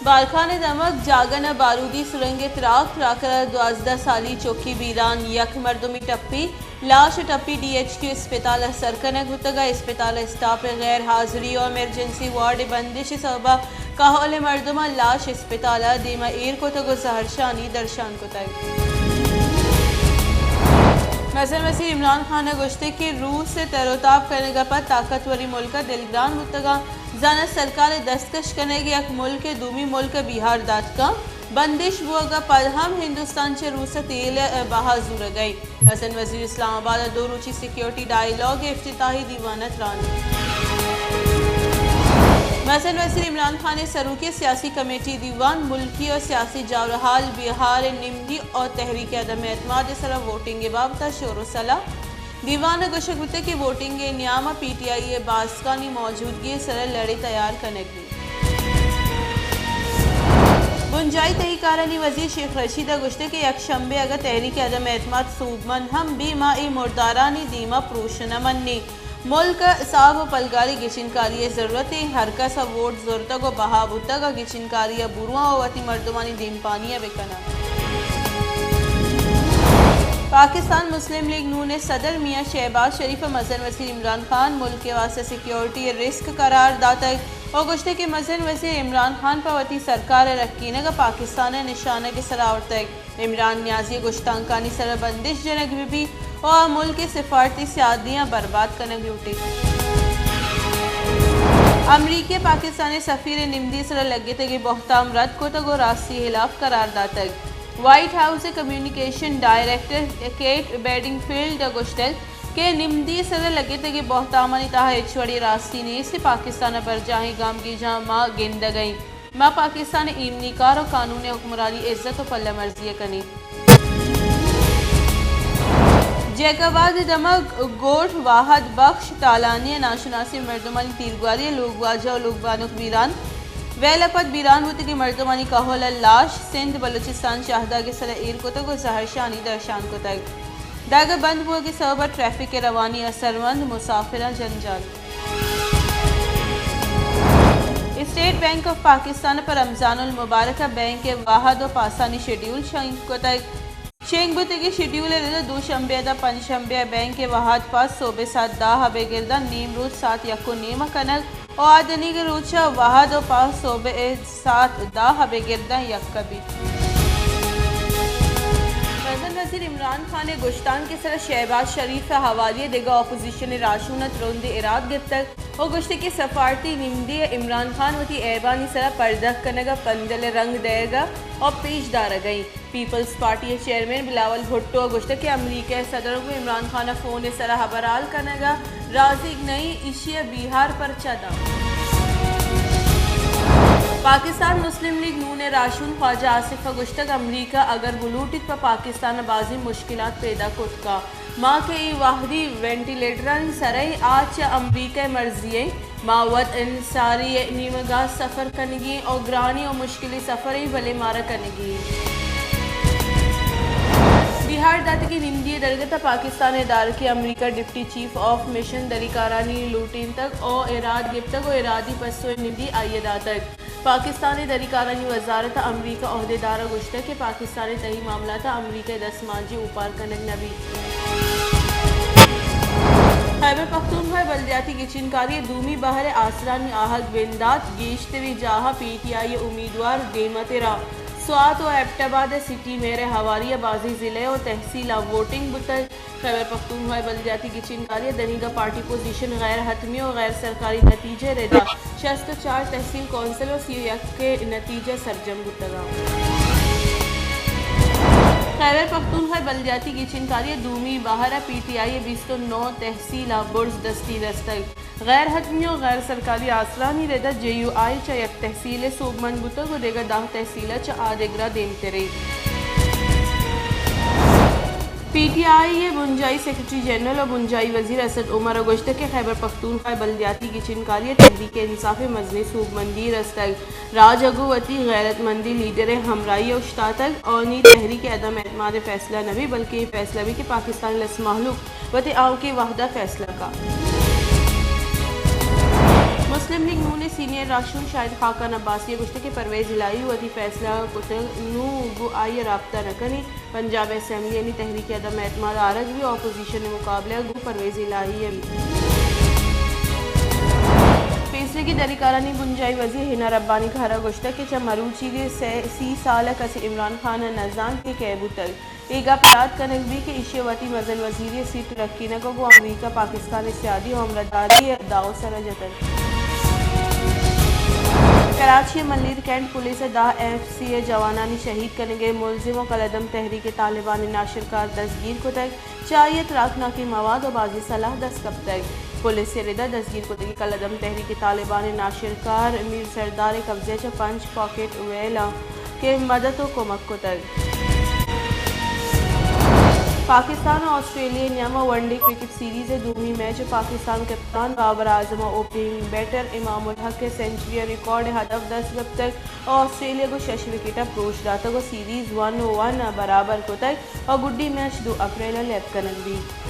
بارکھان ءِ دمگ جاگن ءَ بارودی سرنگ ءِ تراک، تراک ءَ را دوازدہ سالی چکی بیران، یک مردمی ٹپی، لاش ءِ ٹپی ڈی ایچ کیو اسپتال ءَ سر کنگ بوتگ ءُ اسپتال ءِ اسٹاپ ءِ غیر حاضری ءُ ایمرجنسی وارڈ ءِ بندش ءِ سبب ءَ کہول ءِ مردماں لاش اسپتال ءَ دیم ءَ ایر کتگ ءُ زہرشانی درشان کتگ۔ مزن وزیر عمران خان ءَ گوشتگ کہ روس ءِ تر ءُ تاب کنگ ءَ پد طاقتوریں ملک ءَ دلگران بوتگ ءُ زانت سرکار ءِ دستکش کنگ ءَ یک ملک ءِ دومی ملک ءَ بیہار دات کنت۔ بندش بوگ ءَ پد ہم ہندوستان چہ روس ءَ تیل ءِ بہا زورگ ءَ انت۔ مزن وزیر اسلام آباد ءَ دو روچی سیکیورٹی ڈائیلاگ ءِ افتتاحی دیوان ءَ تران۔ مزن وزیر عمران خان ءِ سروکی ءَ سیاسی کمیٹی دیوان، ملکی ءُ سیاسی جاورحال، بیہار ءِ نمدی ءُ تحریک عدم اعتماد ءِ سرا ووٹنگ ءِ بابت ءَ شور ءُ سلاہ۔ دیوان ءَ گوشگ بوتگ کہ ووٹنگ ءِ نیام ءَ پی ٹی آئی ءِ باسکانی موجودگی ءِ سرا لڑے تیار کنگ بیت۔ بنجاہی تہی کارانی وزیر شیخ رشید ءَ گوشتگ کہ یک شنبے اگاں تحریک عدم اعتماد سوبمند ہم بی، ما اے مردارانی دیم ءَ پروش نہ منیں۔ ملک ءَ ساہ ءُ پلگاری گچینکاری ءِ ضرورت ایں، ہر کس ءَ ووٹ زرتگ ءُ بہا بوتگ ءَ گچینکاری ءَ برواں ءُ وتی مردمانی دیمپانی ءَ بکناں۔ پاکستان مسلم لیگ نون ءِ صدر میاں شہباز شریف ءَ مزن وزیر عمران خان ملک ءِ واستہ سیکیورٹی ءِ رسک قرار داتگ ءُ گوشتگ کہ مزن وزیر عمران خان پہ وتی سرکار ءِ رکینگ ءَ پاکستان ءَ نشانگ ءِ سرا آورتگ۔ عمران نیازی ءِ گشتانکانی سرا بندش جنگ بہ بیت ءُ آ ملک ءِ سفارتی سیادیاں برباد کنگ لوٹیت۔ امریکہ ءَ پاکستان ءِ سفیر ءِ نمدی ءِ سرا لگتگیں بہتام رد کتگ ءُ راستی ءِ ہلاپ قرار داتگ۔ وائٹ ہاؤس ءِ communication director Kate Bedingfield ءَ گوشتگ کہ نمدی ءِ سرا لگتگیں بہتامانی تہا ہچ وڑیں راستی نیست، پاکستان ءَ برجاہیں گامگیجاں ما گندگ ءَ ایں۔ ما پاکستان ءِ ایمنی کار ءُ قانون ءِ حکمرانی عزت ءُ پلہ مرزی ءَ کنیں۔ جیکب آباد ءِ دمگ گوٹھ واحد بخش تالانی ءِ ناشناسیں مردمانی تیرگواری ءَ لوگواجہ ءُ لوگبانک بیران۔ ویل ءَ پد بیران بوتگیں مردمانی کہول ءِ لاش سندھ بلوچستان شاہداگ ءِ سرا ایر کتگ ءُ زہرشانی درشان کتگ۔ دگ ءِ بند بوگ ءِ سبب ءَ ٹریفک ءِ روانی اثرمند، مسافراں جنجال۔ اسٹیٹ بینک آف پاکستان ءَ پہ رمضان المبارک ءَ بینک ءِ وہد ءُ پاسانی شیڈیول شنگ کتگ۔ شنگ بوتگیں شیڈیول ءِ رد ءَ دوشنبے ءَ داں پنچ شنبے ءَ بینک ءِ وہد پاس صبح ساعت دہ ءَ بگر داں نیم روچ ساعت یک ءُ نیم ءَ کنگ ءُ آ دنیگہ روچ ءَ وہد ءُ پاس صبح ءِ ساعت دہ ءَ بگر داں یک ءَ بیت۔ مزن وزیر عمران خان ءِ گشتانک ءِ سرا شہباز شریف ءِ ہواری ءَ دگہ اپوزیشن ءِ راہشون ءَ ترندیں ایراد گپتگ ءُ گوشتگ کہ سفارتی نمدی ءَ عمران خان وتی عیبانی سرا پردہ کنگ ءِ پندل ءِ رنگ دئیگ ءَ پیش دارگ ءَ انت۔ پیپلز پارٹی ءِ چیئرمین بلاول بھٹو ءَ گوشتگ کہ امریکہ ءِ صدر ءَ گوں عمران خان ءَ فون ءِ سرا ہبر حال کنگ ءَ رازیگ نہ ایں، ایشی ءَ بیہار پرچا داں؟ پاکستان مسلم لیگ نون ءِ راہشون خواجہ آصف ءَ گوشتگ امریکہ اگر بلوٹیت پہ پاکستان ءَ بازیں مشکلات پیدا کت کنت۔ ما کہ اے وہدی وینٹیلیٹرانی سرا ایں، آ چہ امریکہ ءِ مرضی ءَ ایں۔ ما وت انصاری ءِ نیمگ ءَ سفر کنگی ایں ءُ گرانیں ءُ مشکلیں سفر ایں، بلے مارا کنگی ایں۔ بیہار داتگیں نمدی ءِ درگت ءَ پاکستان ءِ ادارکیں امریکہ ڈپٹی چیف آف مشن دریکارانی لوٹینتگ ءُ ایراد گپتگ ءُ ایرادی پسو ءِ نمدی آئی ءَ داتگ۔ پاکستان ءِ دریکارانی وزارت ءَ امریکہ عہدیدار ءَ گوشتگ کہ پاکستان ءِ تہی معاملات ءَ امریکہ ءِ دستمانجنی اوپار کنگ نہ بیت۔ خیبر پختونخوا ءِ بلدیاتی گچینکاری ءِ دومی بہر ءِ آسرانی آہگ بندات، گیشتریں جاہاں پی ٹی آئی ءِ امیدوار دیم ءَ تر اَنت۔ سوات ءُ ایبٹ آباد ءِ سٹی میئر ءِ ہواری ءَ بازیں ضلع ءُ تحصیلاں ووٹنگ بوتگ۔ خیبر پختونخوا ءِ بلدیاتی گچینکاری ءَ دنیگہ پارٹی پوزیشن غیر حتمی ءُ غیر سرکاری نتیجہ ءِ ردا شست ءُ چار تحصیل کونسل ءُ سی ءُ یک ءِ نتیجہ سرجم بوتگ اَنت۔ خیبر پختونخوا ءِ بلدیاتی گچینکاری ءِ دومی بہر ءَ پی ٹی آئی ءِ بیست ءُ نو تحصیلاں برز دستی رستگ۔ غیر حتمی ءُ غیر سرکاری آسرانی ردا جے یو آئی چہ یک تحصیل ءَ سوبمند بوتگ ءُ دگہ دہ تحصیل ءَ چہ آ دگرا دیمتر اِنت۔ پی ٹی آئی ءِ بنجاہی سیکرٹری جنرل ءُ بنجاہی وزیر اسد عمر ءَ گوشتگ کہ خیبر پختونخوا ءِ بلدیاتی گچینکاری ءَ تحریک انصاف ءَ مزنیں سوبمندی رستگ۔ راج ءَ گوں وتی غیرت مندیں لیڈر ءِ ہمراہی ءَ اوشتاتگ ءُ نی تحریک عدم اعتماد ءِ فیصلہ نہ بیت، بلکیں اے فیصلہ بیت کہ پاکستان ءِ لس مہلوک وتی آؤکیں وہد ءَ فیصلہ کنت۔ مسلم مسلم لیگ نون ءِ سینئر راہشون شاہد خاقان عباسی ءَ گوشتگ کہ پرویز الہی وتی فیصلہ کتگ، نوں گوں آئی ءَ رابطہ نہ کنیں۔ پنجاب اسمبلی ءَ نی تحریک عدم اعتماد آرگ بی، اپوزیشن ءِ مقابلہ گوں پرویز الہی ءَ بیت۔ پیسریگیں دھنیکارانی بنجاہی وزیر حنا ربانی کہر ءَ گوشتگ کہ چہ مروچیگ ءَ سے، سی سال ءَ کسے عمران خان ءَ نہ زانت کہ کئے بوتگ۔ اے گپ یات کنگ بیت کہ ایشی ءَ وتی مزن وزیری ءِ سیٹ رکینگ ءَ گوں امریکہ پاکستان ءِ سیادی ءُ ہمراہداری ءِ دعو سر ءَ جتگ۔ کراچی ءِ ملیر کینٹ پولیس ءَ داہ ایف سی ءِ جوانانی شہید کنگ ءِ ملزم ءُ کلعدم تحریک طالبان ءِ ناشرکار دزگیر کتگ۔ چہ آئی ءَ تراکناکیں مواد ءُ بازیں سلاہ دست کپتگ۔ پولیس ءِ رد ءَ دزگیر کتگیں کلعدم تحریک طالبان ءِ ناشرکار میر سردار ءِ قبضہ ءَ چہ پنچ پاکٹ ویل آں کہ مدد ءُ کمک کتگ۔ پاکستان ءُ آسٹریلیا ءِ نیام ءَ ون ڈے کرکٹ سیریز ءِ دومی میچ ءَ پاکستان ءِ کپتان بابر اعظم ءَ اوپننگ بیٹر امام الحق ءِ سنچری ءِ ریکارڈ ءِ ہدف دست کپتگ ءُ آسٹریلیا ءَ گوں شش وکٹ ءَ پروش داتگ ءُ سیریز ون ءُ ون ءَ برابر کتگ ءُ گڈی میچ دو اپریل ءَ لیب کنگ بیت۔